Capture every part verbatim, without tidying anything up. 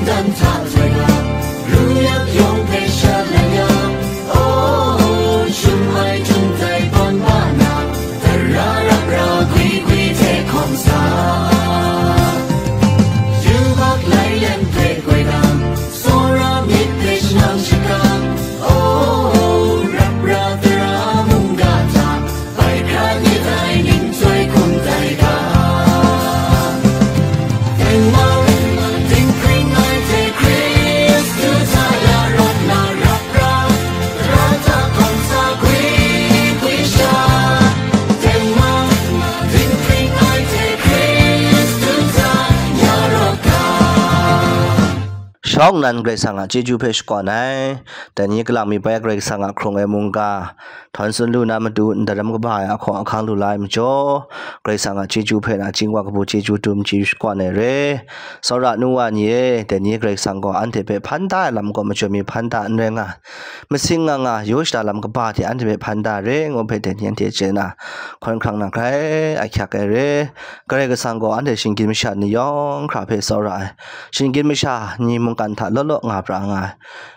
Dan hta htoi na, ru yak yawng hpe sha lai yang, oh, shum ai htum tai tawn wa na, tara rap ra gwi gwi hte hkawm sa. Yubak lai lem hpe goi na, tsawra myit hpe shanang shakang, oh, rap ra tara mungga hta, bai hkra myit ai ning chyoi hkum tai ga. Tengman, dinghpring ai hte Hkristu hta la rawt na rap ra, tara hta hkawm sa gwi gwi sha. Tengman, dinghpring ai hte Hkristu hta ya rawt ga. Shawng nnan Karai Kasang a chyeju hpe shakawn ai. Dai ni kalang mi bai Karai Kasang a hkrung ai mungga, htawn tsun lu na matu, ndaram kaba ai ahkawng ahkang lu la ai majaw, Karai Kasang a chyeju hpe na chingwa kabu chyeju dum chyeju shakawn ai re. Tsawra nu wa ni e, dai ni Karai Kasang gaw anhte hpe hpan da ai lam gaw majawm mi hpan da n rai nga, masing nga nga, yaw shada lam kaba hte anhte hpe hpan da re, ngu hpe dai ni anhte chye na, hkawn hkrang na grai ahkyak ai re. Karai Kasang gaw anhte shinggyim masha ni yawng hkra hpe tsawra ai. Shinggyim masha ni mungkan hta law law nga pra nga ai.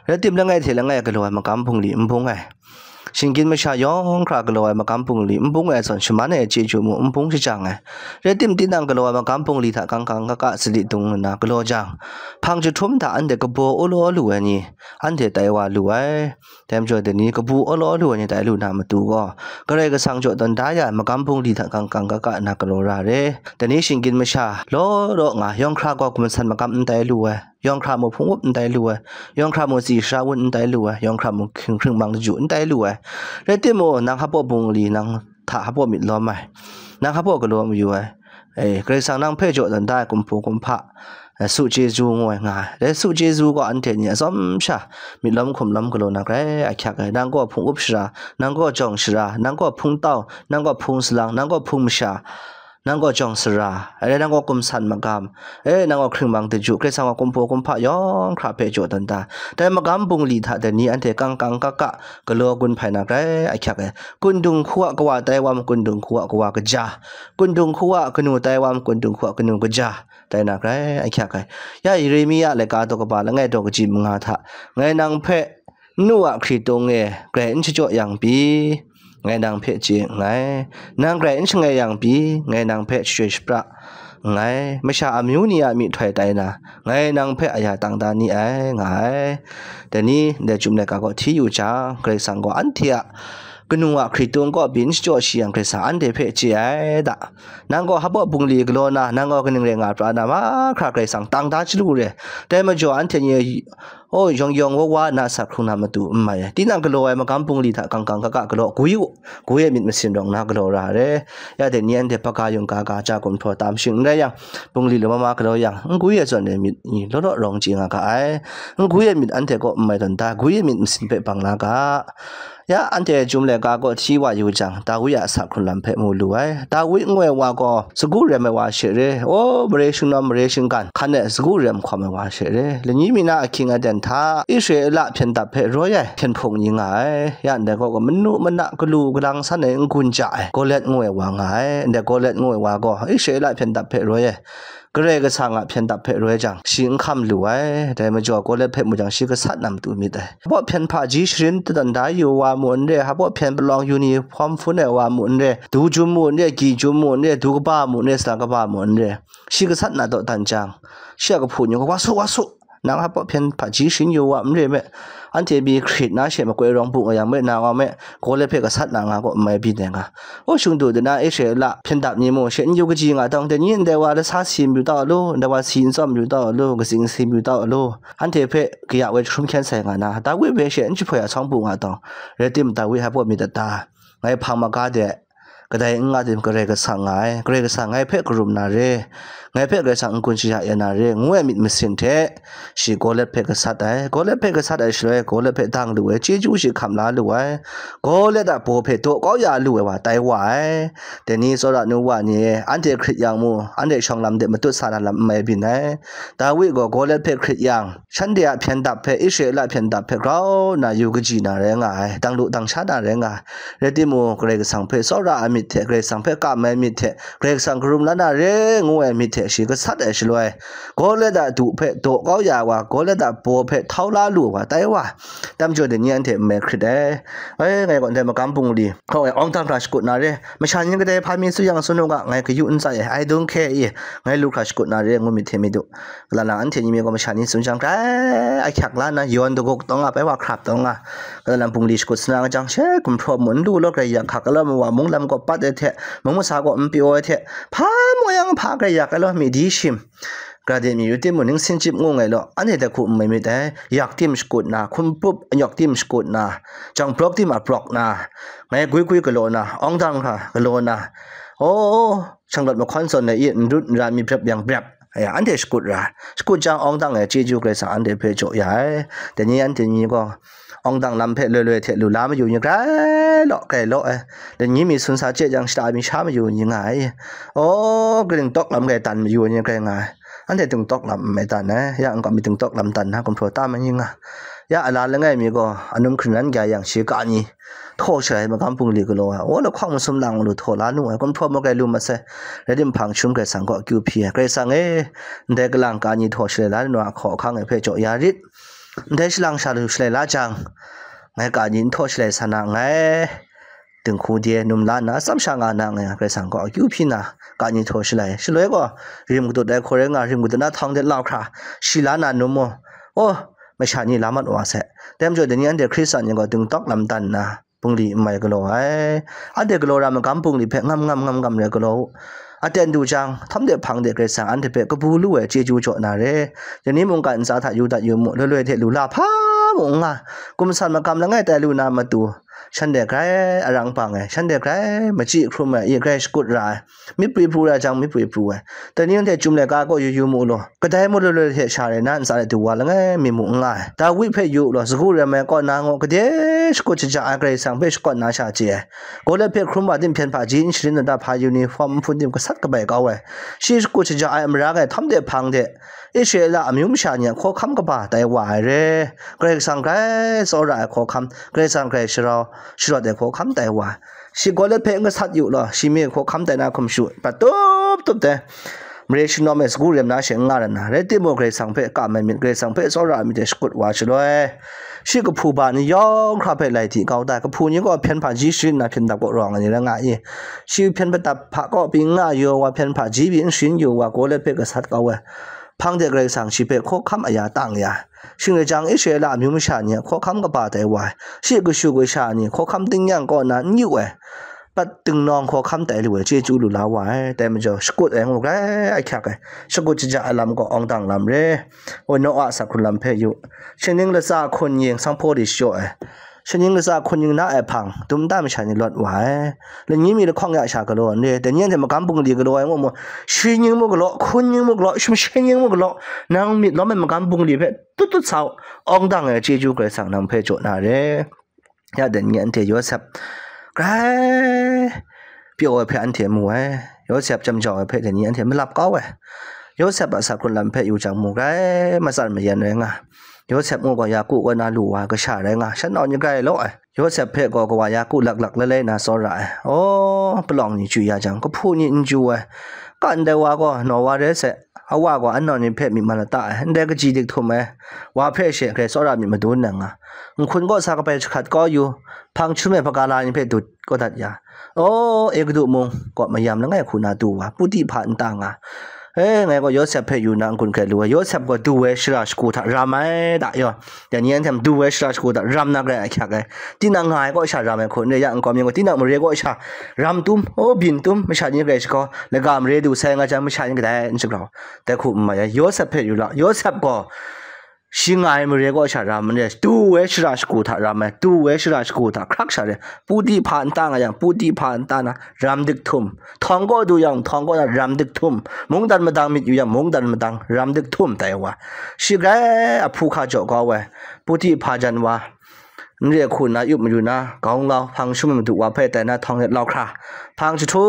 Rai tim, langai hte langai galaw ai magam bungli n bung ai. Shinggyim masha yawng hkra galaw ai magam bungli n bung ai zawn, shaman ai chyeju mung n bung shajang ai. Rai tim, tinang galaw ai magam bungli hta kang kang ka ka sali dung nna galaw jang, hpang jahtum hta anhte kabaw awlaw lu ai ni, anhte tai wa lu ai. Dai majaw, dai ni kabu awlaw lu ai ni tai lu na matu gaw, Karai Kasang jaw tawn da ya ai magam bungli hta kang kang ka ka nna galaw ra re. Dai ni shinggyim masha law law nga, yawng hkra gaw gumsan magam n tai lu ai, yawng hkra mung hpung up n tai lu ai, yawng hkra mung tsi sara wun n tai lu ai, yawng hkra mung hking hkring mang daju n tai lu ai. Rai timung, nang hpaw bungli, nang hta hpaw myit lawm ai, nang hpaw galaw mayu ai. E, Karai Kasang nang hpe jaw tawn da ai kumhpa kumhpa, e, su chyeju ngu ai nga ai. Dai su chyeju gaw anhte ni atsawm sha myit lawm hkum lawm galaw na grai ahkyak ai. Nang gaw hpung up shara, nang gaw jawng shara, nang gaw hpung tau, nang gaw hpung salang, nang gaw hpung masha, nang gaw jawng sara, e, nang gaw gumsan magam, e, nang gaw hkring mang daju, Karai Kasang gaw kumhpa kumhpa yawng hkra hpe jaw tawn da. Dai magam bungli hta dai ni anhte kang kang ka ka galaw gun hpai na grai ahkyak ai. Kundung hku a kawa tai wa ma, kundung hku a kawa kaja, kundung hku a kanu tai wa ma, kundung hku a kanu kaja tai na grai ahkyak ai. Ya Yeremia laika daw kaba langai daw kaji manga hta, ngai nang hpe n-nu a hkritung e grai n shachyaw yang pyi, ngai nang hpe chye nngai. Nang grai n shangai yang pyi, ngai nang hpe shachyoi shapra nngai. Masha amyu ni a myihtoi tai na, ngai nang hpe aya tang da ni ai, nga ai. Dai ni, ndai Chyum laika gaw hti yu jang, Karai Kasang gaw anhte a kanu a hkritung kaw byin shachyaw shi yang, Karai Kasang anhte hpe chye ai da. Nang gaw hpaw bungli galaw na, nang gaw kaning rai nga pra na, mahkra Karai Kasang tang da chyalu re. Dai majaw, anhte ni, o, yawng yawng wa wa nna sa hkrung na matu n mai ai. Tinang galaw ai magam bungli hta kang kang ka ka galaw gwi u, gwi ai myit masin rawng na galaw ra ai re. Ya dai ni anhte hpaga yung ga ga ja gumhpraw tam shing n rai yang, bungli lama ma galaw yang, n gwi ai zawn e myit ni law law rawng chye nga ga ai. N gwi ai myit anhte kaw n mai tawn da, gwi ai myit masin hpe bang la ga. Ya, anhte Chyum laika gaw hti wa yu jang, Dawi a sa hkrun lam hpe mu lu ai. Dawi ngu ai wa gaw, sagu rem ai wa she re, o, mare shingnawn, mare shinggan, hkan e sagu rem hkawm ai wa she re. Lani mi na ahkying aten hta, Israela hpyen dap hpe roi ai hpyen hpung ni nga ai. Ya ndai gaw, manu mana galu galang san ai n-gun ja ai, Goliat ngu ai wa nga ai. Ndai Goliat ngu ai wa gaw, Israela hpyen dap hpe roi ai, Karai Kasang a hpyen dap hpe roi jang, shi n hkam lu ai. Dai majaw, Goliat hpe mu jang, shi gasat na matu myit ai. Hpaw hpyen hpaji sharin tawn da yu wa mu n re, hpaw hpyen palawng yunihpawm hpun ai wa mu n re, du jum mu n re, gyi jum mu n re, du kaba mu n re, salang kaba mu n re, shi gasat na dawdan jang, shi a kahpu ni gaw, "Wa su, wa su, nang hpaw hpyen hpaji sharin yu wa n re me, anhte mi hkrit na she makoi rawng bung a yang me, na wa me, Goliat hpe gasat na nga gaw n mai byin ai nga. O, shung du de na, Israela hpyen dap ni mung, she n yu kaji nga tawng, dai ni ndai wa lasa si mayu tau lu, ndai wa si n tsawm mayu tau lu, katsing si mayu tau lu, anhte hpe kaya woi jahkrum hkyen sai nga na, Dawi hpe she n jahpoi a sawng bu nga tawng, rai tim, Dawi hpaw myit dada, ngai hpang maga de, kadai n nga tim, Karai Kasang nga ai, Karai Kasang ngai hpe karum na re, ngai hpe Karai Kasang n-gun shaya ya na re, ngu ai myit masin hte, shi Goliat hpe gasat ai. Goliat hpe gasat ai shaloi, Goliat hpe dang lu ai, chyeju shi hkam la lu ai. Goliat a baw hpe daw kau ya lu ai wa tai wa ai. Dai ni tsawra nu wa ni, anhte hkrit yang mu, anhte shawng lam de matut sa na lam n mai byin ai. Dawi gaw Goliat hpe hkrit yang, shanhte a hpyen dap hpe, Israela hpyen dap hpe grau nna yu kaji na rai nga ai, dang lu dang sha na rai nga ai. Rai timung, Karai Kasang hpe tsawra ai myit hte, Karai Kasang hpe kam ai myit hte, Karai Kasang karum la na re ngu ai myit hte shi gasat ai shaloi, Goliat a du hpe daw kau ya wa, Goliat a baw hpe htau la lu wa, tai wa, tam jaw de ni anhte n mai hkrit ai. Ai, ngai gaw ndai magam bungli hkawng e awng dang hkra shakut na re, masha ni kadai hpa mi tsun yang tsun u ga, ngai kayu n tsai ai, I don't care i, ngai lu hkra shakut na re ngu myit hte myit u. Kalang lang anhte ni mi gaw masha ni tsun jang grai ahkyak la nna, yawn daguk taw nga, pai wa hkrap taw nga, kalang lang bungli shakut sa na nga jang, she gumhpraw mu n lu law, grai yak hkak galaw ma wa, munglam gaw pat ai hte, mung masa gaw n pyaw ai hte, hpa maw yang hpa grai yak ai law, mi di shim, gra de mi yu tim mu ning, sin chyip ngu ngai law, anhte hta hku n mai myit ai, yak tim shakut na, hkum prup anyawk tim shakut na, jang brawk tim a brawk na, ngai gwi gwi galaw na, awng dang hkra galaw na, aw, shanglawt mahkawn zawn ai i, n rut n ra mi brep yang brep, aya, anhte shakut ra, shakut jang awng dang e chyeju Karai Kasang anhte hpe jaw ya ai. Dai ni anhte ni gaw awng dang lam hpe loi loi hte lu la mayu ni grai law, grai law ai. Dai ni mi sun sa chye jang shata mi sha mayu ni nga ai. Aw, kaning tawk lam grai tan mayu ni grai nga ai. Anhte ting tawk lam n mai tan ai. Ya n gaw mi ting tawk lam tan na, gumhpraw tam ai ni nga. Ya ala langai mi gaw, anum hkringran gya yang shi ka ni htaw shalai magam bungli galaw ai, aw, lahkawng masum lang lu htaw la nu ai, gumhpraw magai lu masai, rai tim hpang sum Karai Kasang kaw akyu hpyi ai, Karai Kasang e, ndai kalang ka ni htaw shalai la nu a hkaw ahkang e hpe jaw ya rit, ndai shalang sha lu shalai la jang, ngai ka ni n htaw shalai sa na nngai, dinghku de num la nna, atsam sha nga na ngai Karai Kasang kaw akyu hpyi na, ka ni htaw shalai, shaloi gaw, rim gadut ai hkaw rai nga, rim gadut na htawng de lau hkra, shi la na num mu, aw, masha ni la mat wa sai, dai majaw dai ni anhte Hkristan ni gaw ting tawk lam tan nna, bungli n mai galaw ai. Anhte galaw ra magam bungli hpe ngam ngam ngam ngam rai galaw u. Aten du jang, htawm de hpang de Karai Kasang anhte hpe kabu lu ai chyeju jaw na re. Dai ni mungkan ntsa hta yu dat yu mu, loi loi hte lu la hpa mung n nga, gumsan magam langai tai lu na matu, shanhte grai arang bang ai, shanhte grai machyi hkrum ai, i grai shakut ra ai, myit pri pru ra jang myit pri pru ai. Dai ni anhte chyum laika kaw yu yu mu law, kadai mung loi loi hte sha rai na ntsa de du wa langai mi mu n nga ai. Dawi hpe yu u law, sagu rem ai kaw na ngaw gade shakut shaja ai Karai Kasang hpe shakawn na sha chye ai. Goliat hpe hkrum wa tim hpyen hpaji n sharin na da hpa uniform nhpun tim gasat kabai kau ai. Shi shakut shaja ai amara ngai htawm de hpang de, Israela amyu masha ni a hkawhkam kaba tai wa ai re. Karai Kasang grai tsawra ai hkawhkam, Karai Kasang grai sharau sharawt ai hkawhkam tai wa ai. Shi Goliat hpe n gasat yu law, shi mi hkawhkam tai na hkum shu, pat tup tup dai. Mare shanawm e sagu rem na she n nga ra na, rai timung, Karai Kasang hpe kam ai myit, Karai Kasang hpe tsawra ai myit hte shakut wa shaloi, shi kahpu ba ni yawng hkra hpe lai di kau tai. Kahpu ni gaw hpyen hpaji sharin na hpyen dap kaw rawng ai ni rai nga i? Shi hpyen hpadap hpa kaw pyi n nga yu ai wa, hpyen hpaji pyi n sharin yu ai wa, Goliat hpe gasat kau ai. Hpang de Karai Kasang shi hpe hkawhkam aya tang ya. Shing rai jang, Israela amyu masha ni a hkawhkam kaba tai wa ai. Shi kashu kasha ni hkawhkam tingnyang kaw na n yu ai. Pat tingnawng hkawhkam tai lu ai chyeju lu la wa ai. Dai majaw, shakut ai ngu grai ahkyak ai. Shakut shaja ai lam gaw awng dang lam re. Woi, Noa a sak hkrun lam hpe yu. Shingning latsa hkun yin sanghpaw di shajaw ai. Shingning latsa hkun yin na ai hpang, dum nta masha ni lawt wa ai. Lani mi lahkawng ya sha galaw n re, dai ni anhte magam bungli galaw ai ngu mu, shi ning mu galaw, hkun ning mu galaw, sumshe ning mu galaw, nang myit lawm ai magam bungli hpe tut tut sa u, awng dang ai chyeju Karai Kasang nang hpe jaw na re. Ya dai ni anhte Yawsep grai pyaw ai hpe anhte mu ai, Yawsep jam jau ai hpe dai ni anhte malap kau ai. Yawsep a sak hkrun lam hpe yu jang mu, grai matsan mayan rai nga. Yawsep ngu gaw Yaku kaw na lu wa kasha rai nga, shan nau ni grai law ai. Yawsep hpe gaw kawa Yaku laklak lalai na tsawra ai. Aw, palawng ni chyu ya jang, kahpu ni n chyu ai. Kan dai wa gaw naw wa rai sai, a wa gaw an nau ni hpe myi man lata ai, ndai kaji dik htum ai. Wa hpe she grai tsawra myit madun nang nga, nhkun kaw sa kabai jahkrat kau yu, hpang chyum ai hpaga la ni hpe dut kau dat ya. Aw, Egutu mung kaw mayam langai hku na du wa, Puti hpa nta nga. E, ngai gaw Yawsep hpe yu na n-gun hkrai lu ai. Yawsep gaw du ai shara shagu hta ram ai da yaw. Dai ni anhte du ai shara shagu hta ram na grai ahkyak ai. Tinang nga ai kaw sha ram ai hku n re, ya nkau mi gaw tinang mare kaw sha ram tum, o, byin tum, masha ni grai shakau, laga mare du sai nga jang, masha ni kadai n shagrau. Dai hku n mai ai. Yawsep hpe yu la, Yawsep gaw shi nga ai mare kaw sha ram n re, du ai shara shagu hta ram ai, du ai shara shagu hta hkrak sha re, Puti hpa nta nga yang, Puti hpa nta na ram dik htum, htawng kaw du yang, htawng kaw na ram dik htum, mungdan madang myit yu yang, mungdan madang ram dik htum tai wa. Shi grai ahpu hka jaw kau ai, Puti hpa jan wa, n re hku na yup mayu na, gau ngau, hpang shum ai madu wa hpe tai na htawng let lau hkra, hpang jahtu,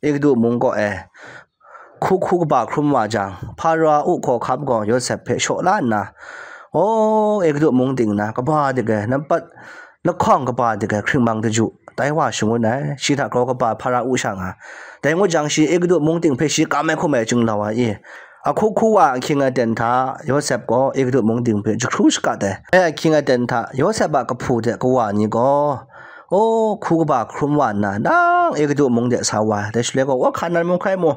Egutu mung kaw e, hku hku kaba hkrum wa jang, Hpara a u hkawhkam gaw Yawsep hpe shaw la nna, aw, Egutu mung ting na kaba dik ai, nampat lahkawng kaba dik ai hkringmang daju, tai wa shangun ai, shi hta grau kaba Hpara-u sha nga. Dai ngut jang, shi Egutu mung ting hpe shi kam ai hkum ai chyinglau ai i, ahkuk hku wa ahkying aten hta Yawsep gaw Egutu mung ting hpe jahkru shakat ai. Dai ahkying aten hta Yawsep a kahpu hte kawa ni gaw, o, hku kaba hkrum wa nna, nang Egutu mung de sa wa ai. Dai shaloi gaw, wa Hkanan mung hkrai mu,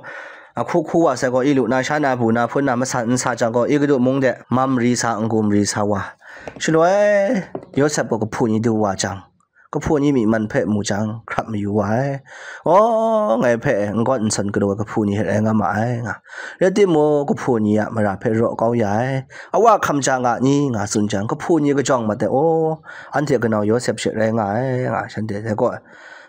ahkuk hku wa sai gaw, i lu na, sha na, bu na, hpun na, masan n sa jang gaw, Egutu mung de mam mari sa, n-gu mari sa wa. Shaloi Yawsep gaw kahpu ni du wa jang, kahpu ni myi man hpe mu jang, hkrap mayu wa ai. O, ngai hpe n-gawn n-sawn galaw ai kahpu ni hte rai nga ma ai, nga. Rai timung, kahpu ni a mara hpe raw kau ya ai. A wa hkam ja nga ni, nga tsun jang, kahpu ni kajawng mat ai, o, anhte kanau Yawsep she rai nga ai, nga, shanhte dai gaw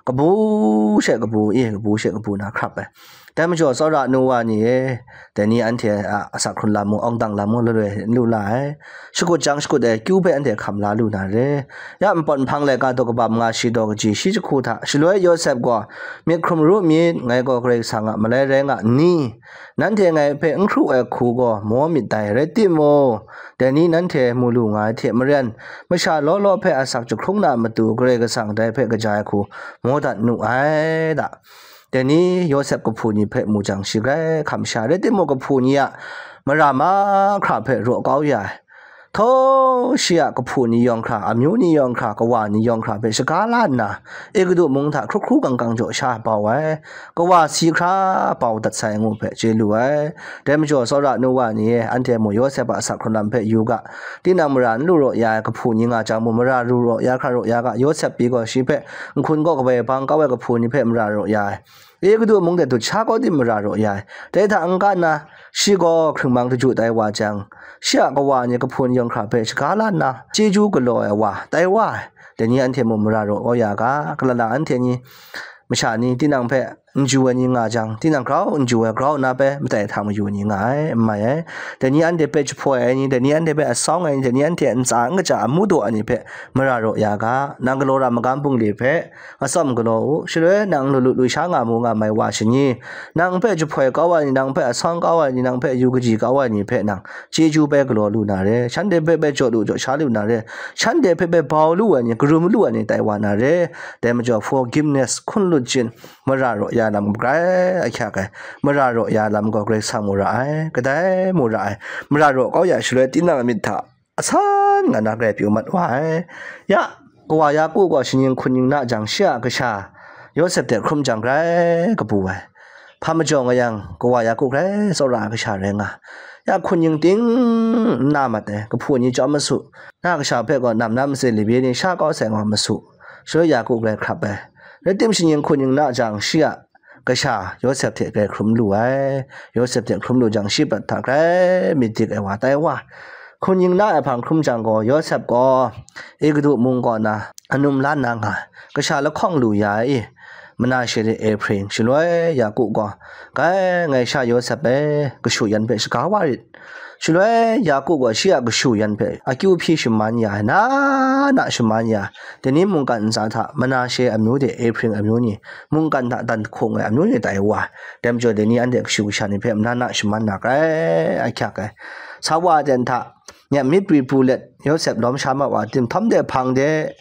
kabu she kabu, i, kabu she kabu na hkrap ai. Dai majaw, tsawra nu wa ni e, dai ni anhte a asak hkrun lam mung, awng dang lam mung, loi loi n lu la ai. Shakut jang shakut ai akyu hpe anhte hkam la lu na re. Ya npawt nhpang laika daw kaba manga shi daw kaji shi jahku hta, shaloi Yawsep gaw, myit hkrum ru myit, ngai gaw Karai Kasang a malai rai nga n ni? Nanhte ngai hpe n hkru ai hku gaw maw myit dai, rai timung, dai ni nanhte mu lu nga ai hte maren, masha law law hpe asak jahkrung na matu Karai Kasang dai hpe kaja ai hku maw dat nu ai da. Dai ni Yawsep kahpu ni hpe mu jang, shi grai hkam sha, rai timung, kahpu ni a mara mahkra hpe raw kau ya ai. Htaw shi a kahpu ni yawng hkra, amyu ni yawng hkra, kawa ni yawng hkra hpe shaga la nna, Egutu mung hta hkru hkru kang kang jaw sha bau ai, kawa si hkra bau dat sai ngu hpe chye lu ai. Dai majaw, tsawra nu wa ni e, anhte mung Yawsep a asak hkrun lam hpe yu ga, tinang mara n lu raw ya ai kahpu ni nga jang mung, mara lu raw ya hkra raw ya ga, Yawsep pyi gaw shi hpe nhkun kaw kabai bang kau ai kahpu ni hpe mara raw ya ai. Egutu mung de dut sha kau tim mara raw ya ai. Dai hta n-ga nna, shi gaw hkringmang daju tai wa jang, shi a kawa ni kahpu ni yawng hkra hpe shaga la nna, chyeju galaw ai wa tai wa ai. Dai ni anhte mung mara raw kau ya ga, kalala anhte ni, masha ni, tinang hpe n ju ai ni nga jang, tinang grau n ju ai, grau nna hpe matai hta mayu ai ni nga ai, n mai ai. Dai ni anhte hpe jahpoi ai ni, dai ni anhte hpe asawng ai ni, dai ni anhte ntsa n kaja amu daw ai ni hpe mara raw ya ga, nang galaw ra magam bungli hpe atsawm galaw u, shaloi nang lu lu lu sha nga mu nga mai wa shani, nang hpe jahpoi kau ai ni, nang hpe asawng kau ai ni, nang hpe yu kaji kau ai ni hpe nang chyeju bai galaw lu na re, shanhte hpe bai jaw lu jaw sha lu na re, shanhte hpe bai bau lu ai ni, karum lu ai ni tai wa na re, dai majaw forgiveness hkun lut jin, mara raw ya lam grai ahkyak ai, mara raw ya lam gaw Karai Kasang mu ra ai, kadai mu ra ai, mara raw kau ya shaloi tinang a myit hta asan nga na grai pyi mat wa ai. Ya, kawa Yaku gaw shaning hkun ning na jang, shi a kasha Yawsep hte hkrum jang grai kabu ai. Hpa majaw nga yang, kawa Yaku grai tsawra ai kasha rai nga. Ya hkun ning ting n na mat ai, kahpu ni chyawm masu, na kasha hpe gaw nam na matse libye ni sha kau sai nga masu, shaloi Yaku grai hkrap ai. Rai tim, shaning hkun ning na jang, shi a kasha Yawsep hte grai hkrum lu ai. Yawsep hte hkrum lu jang, shi prat hta grai myit dik ai wa tai wa. Hkun ning na ai hpang hkrum jang gaw, Yawsep gaw Egutu mung kaw na anum la nna nga, kasha lahkawng lu ya ai i, Manashe de Ehpring, shaloi Yaku gaw, "Kai, ngai sha Yawsep e, kashu yan hpe shaga wa rit." Shaloi Yaku gaw shi a kashu yan hpe akyu hpyi shaman ya ai, na na shaman ya ai. Dai ni mungkan ntsa hta Manashe amyu de Ehpring amyu ni, mungkan hta dan hkung ai amyu ni tai wa ai. Dai majaw, dai ni anhte kashu kasha ni hpe mana na shaman na grai ahkyak ai. Sa wa ai ten hta, nya myit pri pru let Yawsep lawm sha ma wa tim, htawm de hpang de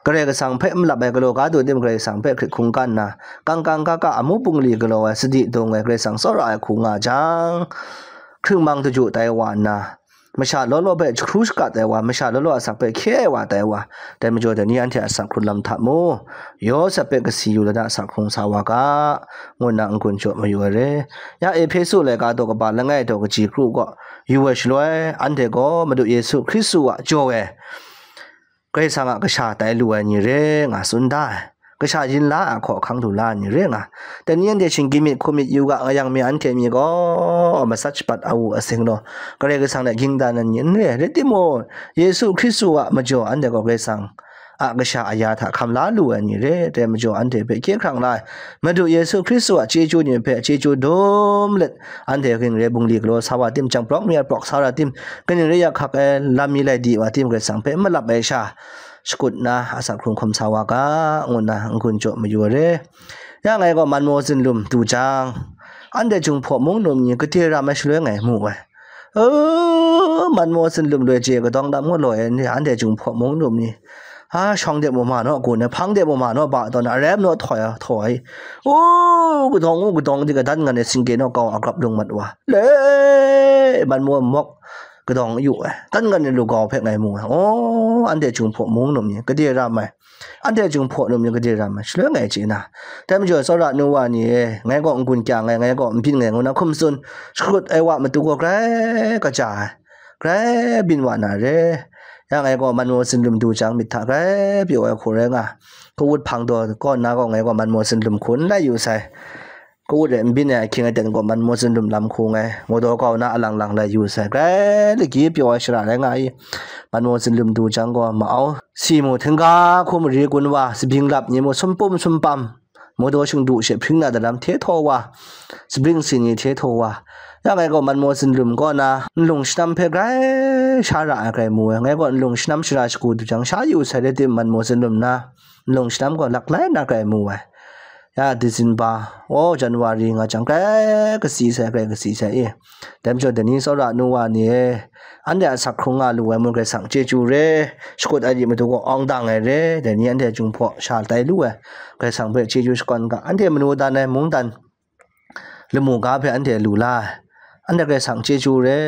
Karai Kasang hpe malap ai, galaw ga du tim, Karai Kasang hpe hkrit hkungga nna, kangkang kaka amu bungli galaw ai, sadi dung ai, Karai Kasang tsawra ai hku nga jang, hkringmang daju tai wa nna, masha law law hpe jahkru shakat ai wa, masha law law asak hpe hkye ai wa tai wa, dai majaw dai ni anhte a asak hkrun lam hta mu, Yawsep hpe kasi yu la na, asak hkrung sa wa ga, ngu nna n-gun jaw mayu ai re. Ya Ehpesu laika daw kaba langai daw kaji kru gaw yu ai shaloi, anhte gaw Madu Yesu Hkristu a jaw e, Karai Kasang a kasha tai lu ai ni re nga tsun da ai. Kasha yin la ai hkaw hkang du la ai ni re nga. Dai ni anhte shinggyim myit hkum myit yu ga, nga yang mi anhte mi gaw matsat shapat a-u asing law, Karai Kasang hte ging dan ai ni n re. Rai timung, Yesu Hkristu a majaw anhte gaw Karai Kasang a kasha aya hta hkam la lu ai ni re. Dai majaw anhte hpe hkye hkrang la ai Madu Yesu Hkristu a chyeju ni hpe chyeju dum let, anhte kaning re bungli galaw sa wa tim, chyang prawk mi a prawk sa ra tim, kaning re yak hkak ai lam mi lai di wa tim, Karai Kasang hpe n malap ai sha, shakut nna asak hkrung hkawm sa wa ga, ngu nna n-gun jaw mayu ai re. Ya ngai gaw Manmaw Zinlum du jang, anhte Jinghpaw mung lum ni kade ram ai shaloi ngai mu ai. O, Manmaw Zinlum loi je kadawng dam ngut loi ai ni, anhte Jinghpaw mung lum ni, A, shawng de mu ma naw, gu na, hpang de mu ma naw, ba taw na, arem naw, htoi a, htoi. U, kadawng, u, kadawng, di gadan nga ne, singke naw, kau a grap lung mat wa. Le, man mu mawk, kadawng yu ai. Dan nga ne, lu gau hpe ngai mu ai. O, anhte Jinghpaw mung num ni, gade ram ai. Anhte Jinghpaw num ni, gade ram ai. Shaloi ngai chye na. Dai majaw, tsawra nu wa ni e, ngai gaw n-gun kya ngai, ngai gaw n byin ngai, ngu na hkum tsun, shakut ai wa matu gaw grai kaja ai. Grai byin wa na re. Ya ngai gaw man maw sinlum du jang myit hta grai pyaw ai hku rai nga. Kawut hpang daw kaw nna gaw ngai gaw man maw sinlum hku n lai yu sai. Kawut e n byin ai ahkying aten gaw man maw sinlum lam hku ngai. Mawdaw kau na alang lang lai yu sai. Grai lagyi pyaw ai shara rai nga i. Man maw sinlum du jang gaw ma-au. Si mu, htingga hku mari gun wa, sabing lap ni mu, sumpum sumpam. Mawdaw shingdu she hpring na daram hte htaw wa, sabring si ni hte htaw wa, ya ngai gaw man maw sinlum kaw na nlung shanam hpe grai sha ra ai grai mu ai. Ngai gaw nlung shanam shara shagu du jang sha yu sai rai tim, man maw sinlum na nlung shanam gaw laklai na grai mu ai. Ya December, o, January nga jang grai kasi sai, grai kasi sai e. Dai majaw, dai ni tsawra nu wa ni e, anhte a asak hkrung nga lu ai mung Karai Kasang chyeju re, shakut ai di matu gaw awng dang ai re, dai ni anhte Jinghpaw sha tai lu ai, Karai Kasang hpe chyeju shakawn ga, anhte manu dan ai mungdan lamu ga hpe anhte lu la ai, anhte Karai Kasang chyeju re,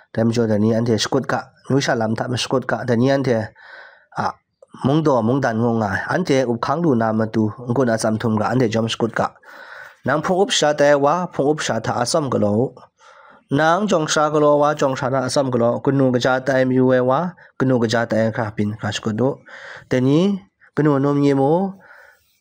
dai majaw, dai ni anhte shakut ga, nu sha lam hta mashakut ga, dai ni anhte a mungdaw mungdan ngu nga ai, anhte up hkang lu na matu, n-gun atsam htum ga, anhte jawm shakut ga. Nang hpung up sha tai ai wa, hpung up sha hta atsawm galaw u. Nang jawng sha galaw wa, jawng sha hta atsawm galaw, kanu kaja tai mayu ai wa, kanu kaja tai ai hkra byin hkra shakut u. Dai ni, kanu num ni mu,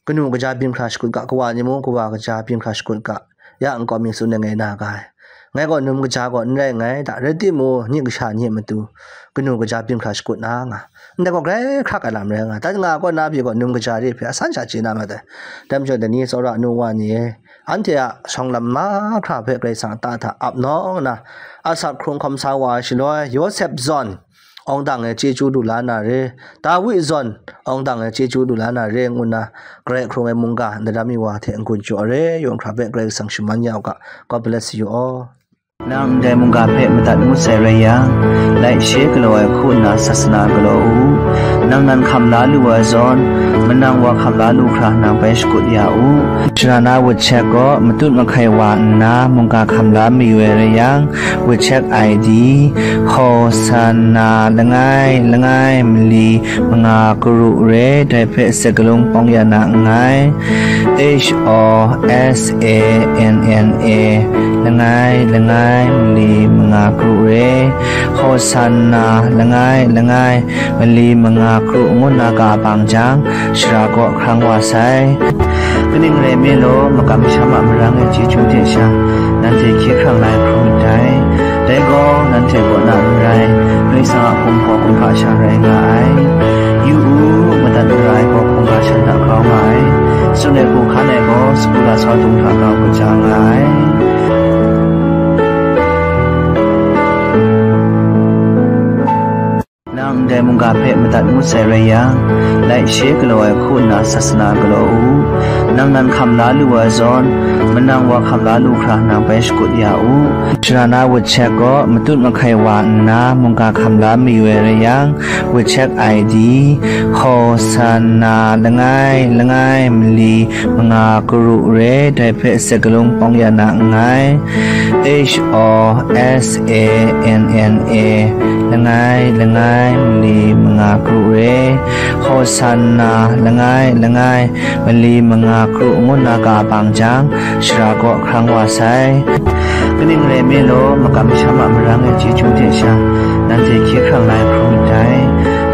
kanu kaja byin hkra shakut ga, kawa ni mu, kawa kaja byin hkra shakut ga. Ya nkau mi tsun ai ngai na ga ai. Ngai gaw num kaja gaw n rai nngai, da rai timung, ning kasha ni a matu, kanu kaja byin hkra shakut na nga. Ndai gaw grai hkrak ai lam rai nga. Dat nga kaw na pyi gaw num kaja re hpe asan sha chye na mat ai. Dai majaw, dai ni tsawra nu wa ni e, anhte a shawng lam mahkra hpe Karai Kasang a ta hta ap nawng nna, asak hkrung hkawm sa wa ai shaloi, Yawsep zawn, awng dang e chyeju lu la na re, Dawi zawn, awng dang e chyeju lu la na re, ngu nna, Karai hkrung ai mungga, ndaram mi wa hte n-gun jaw re, yawng hkra hpe Karai Kasang shaman ya u ga. God bless you all. Nang ndai mungga hpe madat ngut sai rai yang, laishe galaw ai hku nna sasana galaw u. Nang nan hkam la lu ai zawn, manang wa hkam la lu hkra nang bai shakut ya u. Shara na WeChat gaw matut mahkai wa nna mungga hkam la mayu ai rai yang, WeChat I D, Hosanna langai langai mali manga karu re, dai hpe sakalung pawng ya na nngai. H O S A N N A, langai langai mali manga karu re, Hosanna langai langai mali manga karu ngu na ga bang jang, shara kaw hkrang wa sai. Kaning rai nme law, makam masham a marang e chyeju hte sha, nanhte hkye hkrang la ai hkrum myit dai. Dai gaw, nanhte kaw na n rai, Karai Kasang a hpung hpaw hkungga sha rai nga ai. Yu u, madat mara ai gaw hkungga shan hta grau nga ai. Tsun ai hku hkan ai gaw, sagu lasau dung hta grau kaja nga ai. Nang ndai mungga hpe madat ngut sai rai yang, laishe galaw ai hku nna sasana galaw u. Nang nan hkam la lu ai zawn, manang wa hkam la lu hkra nang bai shakut ya u. Shara na WeChat gaw matut mahkai wa nna mungga hkam la mayu ai rai yang, WeChat I D, Hosanna langai langai mali manga karu re, dai hpe sakalung pawng ya na nngai. H O S A N N A, langai langai mali manga karu re, Hosanna langai langai mali manga karu ngu na ga bang jang, shara kaw hkrang wa sai. Kaning rai nme law, makam masham a marang e chyeju hte sha, nanhte hkye hkrang la ai hkrum myit dai.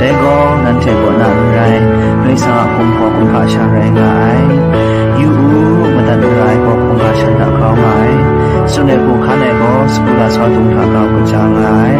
Dai gaw, nanhte kaw na n rai, Karai Kasang a hpung hpaw hkungga sha rai nga ai. Yu u, madat mara ai gaw hkungga shan hta grau nga ai. Tsun ai hku hkan ai gaw, sagu lasau dung hta grau kaja nga ai.